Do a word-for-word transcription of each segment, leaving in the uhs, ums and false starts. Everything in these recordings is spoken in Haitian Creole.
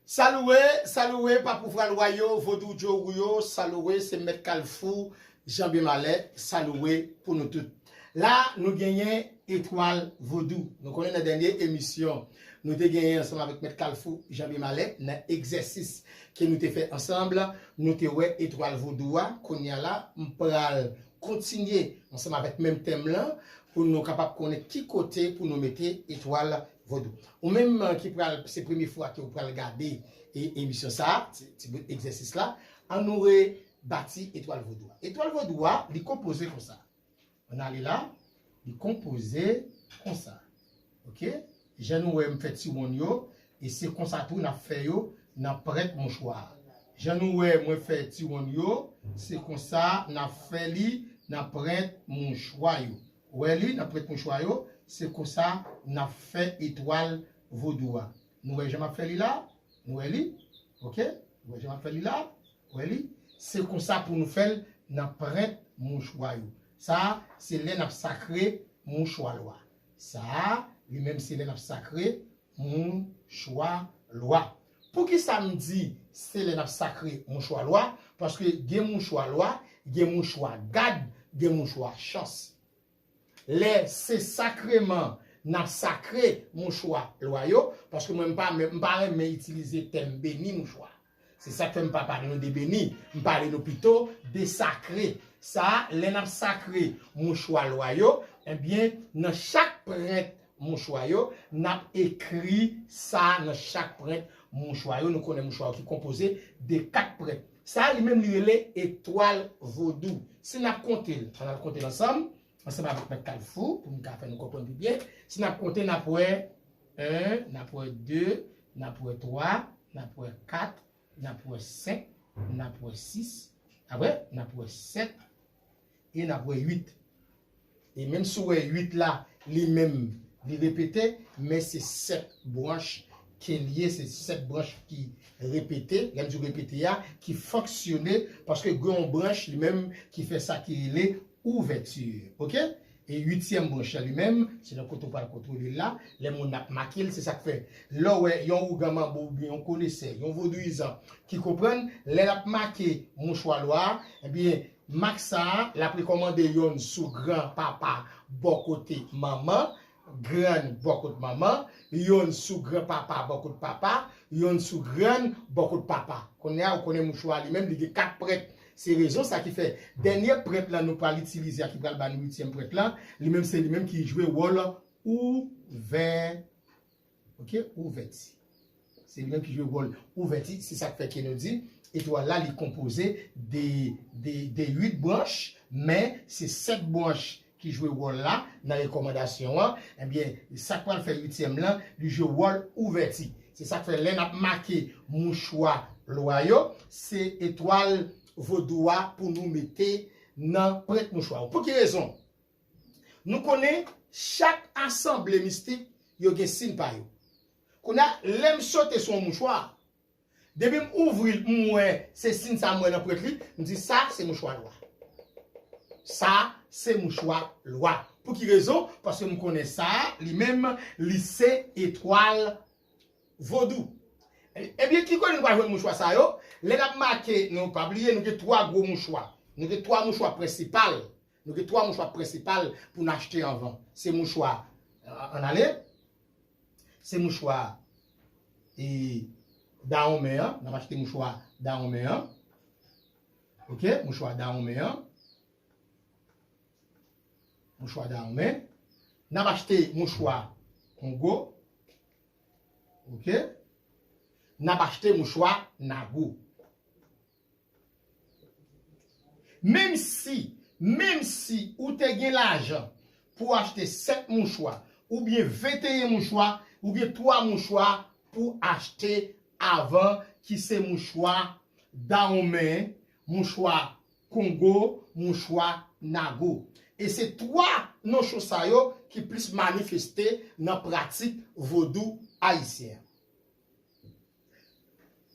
Salouwe, salouwe, Papoufralwa yo, Vodou Djorou yo, salouwe, se Mèt Kalfou, Janbyen Malè, salouwe pou nou tout. La, nou genyen Etwal Vodou. Nou konnen nan dènye emisyon, nou te genyen ansanm avèk Mèt Kalfou, Janbyen Malè, nan egzèsis ke nou te fè ansanm, nou te wè Etwal Vodou a, kounye a la, m pral kontinye ansanm avèk menm tèm lan, pou nou kapab konnen ki kote pou nou mete Etwal Vodou. Ou menm ki pral, se premye fwa ke w pral gade e, emisyon sa a, ti, ti bout egzèsis la, ann nou rebati Etwal Vodou a. Etwal Vodou a, li konpoze konsa. Ann ale la, li konpoze konsa. Oke? Jan nou wè m fè ti wonn yo, e se konsa tou n ap fè yo nan prent mouchwa. Jan nou wè mwen fè ti wonn yo, se konsa n ap fè li nan prent mouchwa yo. Ou wè li nan prent mouchwa yo, se konsa n ap fè Etwal Vodou a. Nou wè jan m ap fè li la? Nou wè li? Oke? Nou wè jan m ap fè li la? Ou wè li? Se konsa pou nou fè l nan prent mouchwa yo. Sa a, se lè n ap sakre mouchwa lwa. Sa a, li menm, se lè n ap sakre mouchwa lwa. Poukisa m di se lè n ap sakre mouchwa lwa? Paske gen mouchwa lwa, gen mouchwa gad, gen mouchwa chans. Lè se sakreman n ap sakre mouchwa lwa yo, paske mwen m pa, m pa renmen itilize tèm beni mouchwa. Se sa k fè m pa pale nou de beni, m pale nou pito de sakre. Sa a, lè n ap sakre mouchwa lwa yo, ebyen, nan chak prent mouchwa yo, n ap ekri sa nan chak prent mouchwa yo. Nou konnen mouchwa yo ki konpoze de kat prent. Sa a, li menm, li rele etwal vodou. Si n ap konte l, ann al konte l ansanm, ansanm avèk Mèt Kalfou, pou m ka fè nou konprann pi byen. Si n ap konte, n ap wè en, n ap wè de, n ap wè twa, n ap wè kat, n ap wè senk, n ap wè sis, apre, n ap wè sèt, e n ap wè uit. E menm si w wè uit la, li menm, li repete, men se sèt branch ke l ye, se sèt branch ki repete, lè m di repete a, ki fonksyone, paske gen yon branch li menm ki fè sa ki rele ouvèti. Oke? E uityèm branch la li menm, se nan kote w pral kontwole l la, lè moun ap make l, se sa k fè. Lè w wè yon ougan manbo oubyen yon konesè, yon vodouyizan ki konprann, lè l ap make mouchwa lwa a, ebyen, mak sa a, l ap rekòmande yonn sou gran papa bò kote manman, grann bò kot manman, yonn sou gran papa bò kot papa, yonn sou grann bò kot papa. Kounye a, ou konnen mouchwa li menm, li gen kat prent. Se rezon sa ki fè dènye prent lan nou pral itilize a, ki pral ba nou uityèm prent lan, li menm se li menm ki jwe wòl ouvè, oke, ouvèti. Se li menm ki jwe wòl ouvèti, se sa k fè ke nou di etwal la li konpoze de, de, de uit branch, men se sèt branch ki jwe wòl la nan rekòmandasyon an, ebyen, sa k pral fè uityèm lan, li jwe wòl ouvèti. Se sa k fè lè n ap make mouchwa lwa yo, se etwal vodou a pou nou mete nan prent mouchwa yo. Pou ki rezon? Nou konnen chak asanble mistik, yo gen siy pa yo. Kounye a, lè m sote sou yon mouchwa, depi m ouvri l, m wè se siy sa m wè nan prent li, m di sa se mouchwa lwa. Sa se mouchwa lwa. Pou ki rezon? Paske m konnen sa, li menm, li se etwal vodou. E, ebyen, ki kote nou pral jwenn mouchwa sa yo? Lè n ap make, nou pa bliye, nou gen twa gwo mouchwa. Nou gen twa mouchwa prensipal. Nou gen twa mouchwa prensipal pou n achte anvan. Se mouchwa, a-, ann ale. Se mouchwa, e, Dawonmen an. N ap achte mouchwa Dawonmen an. Oke, mouchwa Dawonmen an. Mouchwa Dawonmen. N ap achte mouchwa Kongo. Oke. N ap achte mouchwa Nago. Menm si, menm si ou te gen lajan pou achte sèt mouchwa, oubyen venteyen mouchwa, oubyen twa mouchwa pou achte avan, ki se mouchwa Dawonmen, mouchwa Kongo, mouchwa Nago. E se twa nonchon sa yo ki plis manifeste nan pratik vodou ayisyen an.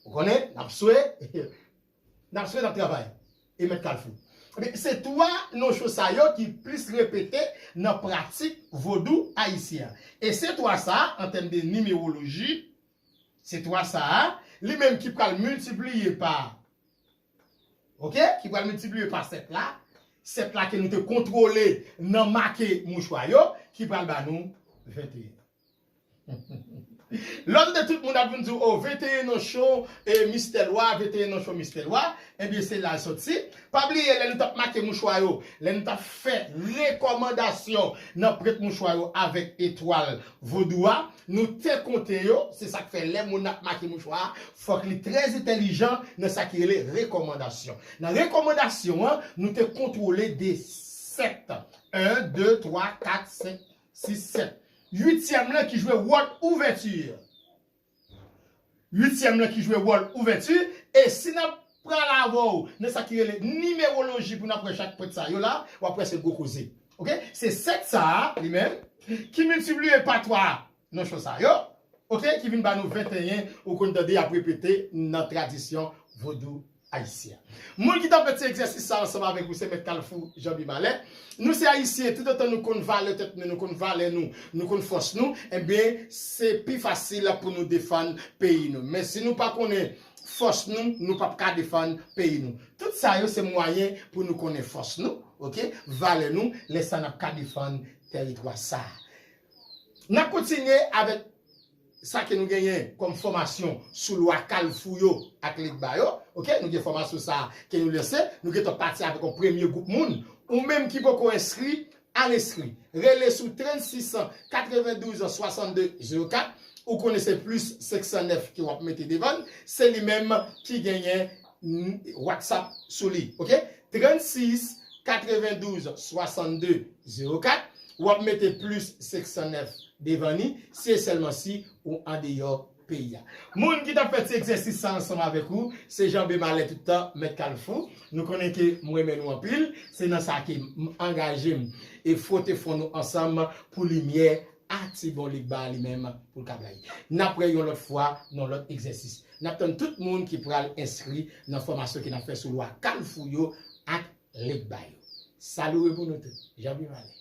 Ou konnen, n ap swe, n ap swe, n ap travay. E Mèt Kalfou. Ebyen, se twa nonchon sa yo ki plis repete nan pratik vodou ayisyen an. E se twa sa a, an tèm de nimewoloji, se twa sa a, li menm ki pral miltipliye pa, oke, ki pral miltipliye pa sèt la, sèt la ke nou te kontwole nan make mouchwa yo, ki pral ba nou venteyen. Lòt de tout moun ap vin di w, o, venteyen nan cho, e, Mistè Lwa, venteyen nan cho Mistè Lwa, ebyen, se la l sòti. Pa bliye, lè nou t ap make mouchwa yo, lè nou t ap fè rekòmandasyon nan prent mouchwa yo avèk etwal vodou a, nou te konte yo, se sa k fè lè moun ap make mouchwa a, fòk li trè entèlijan nan sa ki rele rekòmandasyon. Nan rekòmandasyon an, nou te kontwole de sèt. En, de, twa, kat, senk, sis, sèt. Uityèm lan ki jwe wòl ouvèti. Uityèm lan ki jwe wòl ouvèti. E si n ap pral avè w nan sa ki rele nimewoloji pou n ap wè chak prent sa yo la, w ap wè se gwo koze. Oke? Se sèt sa a, li menm, ki miltipliye pa twa nan cho sa yo, oke, ki vin ba nou venteyen, ou konn tande y ap repete nan tradisyon vodou ayisyen. Moun ki t ap fè ti egzèsis sa ansanm avèk ou, se Mèt Kalfou Janbi Malè. Nou se Ayisyen, toutotan nou konn valè tèt nou, nou konn valè nou, nou konn fòs nou, ebyen, se pi fasil pou nou defann peyi nou. Men si nou pa konnen fòs nou, nou p ap ka defann peyi nou. Tout sa yo se mwayen pou nou konnen fòs nou, oke, valè nou, lè sa n ap ka defann tèritwa sa a. N ap kontinye avèk sa ke nou genyen kòm fòmasyon sou lwa kalfou yo ak legba yo. Oke, nou gen fòmasyon sa a ke nou lanse. Nou gentan pati avèk yon premye gwoup moun. Ou menm ki poko enskri, al enskri. Rele sou trannsis katrevendouz swasannde zewo kat. Ou konnen se plis senk san nèf ke w ap mete devan l. Se li menm ki genyen, mm, WhatsApp sou li. Oke? Trannsis katrevendouz swasannde zewo kat. W ap mete plis senk san nèf devan li, si e sèlman si ou andeyò peyi a. Moun ki t ap fè ti egzèsis sa ansanm avèk ou, se Janbe Malè tout tan, Mèt Kalfou. Nou konnen ke m renmen nou anpil, se nan sa ke m angaje m e fwote fwon nou ansanm pou limyè a ti bon legba a li menm pou l ka blayi. N ap wè yon lòt fwa nan lòt egzèsis. N ap tann tout moun ki pral enskri nan fòmasyon ke n ap fè sou lwa kalfou yo ak legba yo. Salut pou nou tout. Janbe Malè.